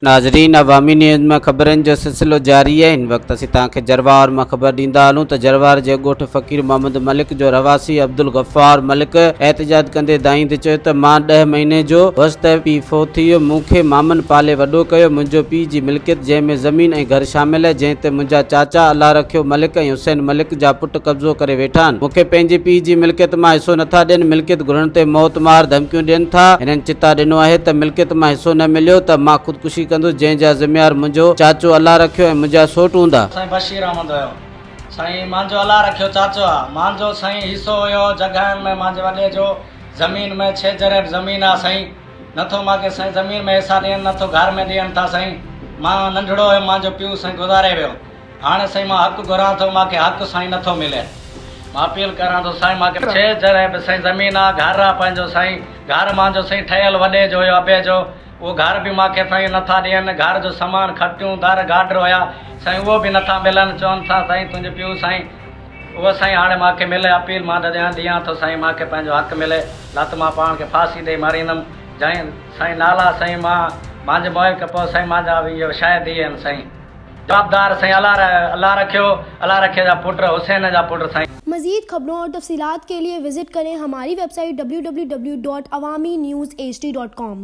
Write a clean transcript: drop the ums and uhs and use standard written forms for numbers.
ناظرين عوامي نيوز مان خبرن جو سلسلو جاري آهي هن وقت اسين توهان کي جروار مان خبر ڏيندا هلون ته جروار جي ڳوٺ فقير محمد ملڪ جو رهواسي عبدالغفار ملڪ احتجاج ڪندي دانهيندي چيو ته مان ڏهه مهيني جو هوس ته پيء فوت ٿي ويو مون کي مامن پالي وڏو ڪيو منهنجو پيء جي ملڪيت جنهن ۾ زمين ۽ گهر شامل آهي جنهن تي منهنجا چاچا الله رکيو ملڪ ۽ حسين ملڪ جا پٽ قبضو ڪري ويٺا آهن مون کي پنهنجي پيء جي ملڪيت مان حصو نٿا ڏين ملڪيت گهرڻ تي موت مار ڌمڪيون ڏين ٿا هنن چتا ڏنو آهي ته ملڪيت مان حصو نه مليو ته مان خودڪشي ڪندس جنهن جا ذميوار منهنجو چاچو الله رکيو ۽ منهنجا سوٽ هوندا. سائين بشير احمد هيو سائين مانجو الله رکيو چاچو آ مانجو سائين حصو هيو جڳهن ۾ مانجي وڏي جو زمين ۾ ڇهه جريب زمين آ سائين نٿو مانکي سائين زمين ۾ حصا ڏين نٿو گهر ۾ ڏين ٿا سائين مان ننڍڙو هيم مانجو پيء سائين گذاري ويو هاڻي سائين مان حق گهران ٿو مانکي حق سائين نٿو ملي مان اپيل ڪران ٿو سائين مانکي ڇهه جريب سائين زمين آ گهر آ پنهنجو سائين گهر مانجو سائين ٺهيل وڏي جو هيو ابي جو اهو گهر به مانکي سائين نٿا ڏين گهر جو سامان کٽيون در گاڊر هيا سائين اهو به نٿا ملن چون ٿا سائين تنهنجو پيء سائين اهو سائين هاڻي مانکي ملي اپيل مان ڏيان ٿو سائين مانکي پنهنجو حق ملي نه ته مان پاڻ کي ڦاسي ڏئي مريندم جائين سائين نالا سائين مان مانجي موئي کان پوء سائين مانجا اهي شاهد ئي آهن سائين. جوابدار سائين الله رکيو الله رکيي جا پٽ حسين جا پٽ سائين. मज़ीद खबरों और तफसीलात के लिए विज़िट करें हमारी वेबसाइट www.awamiNewsHD.com।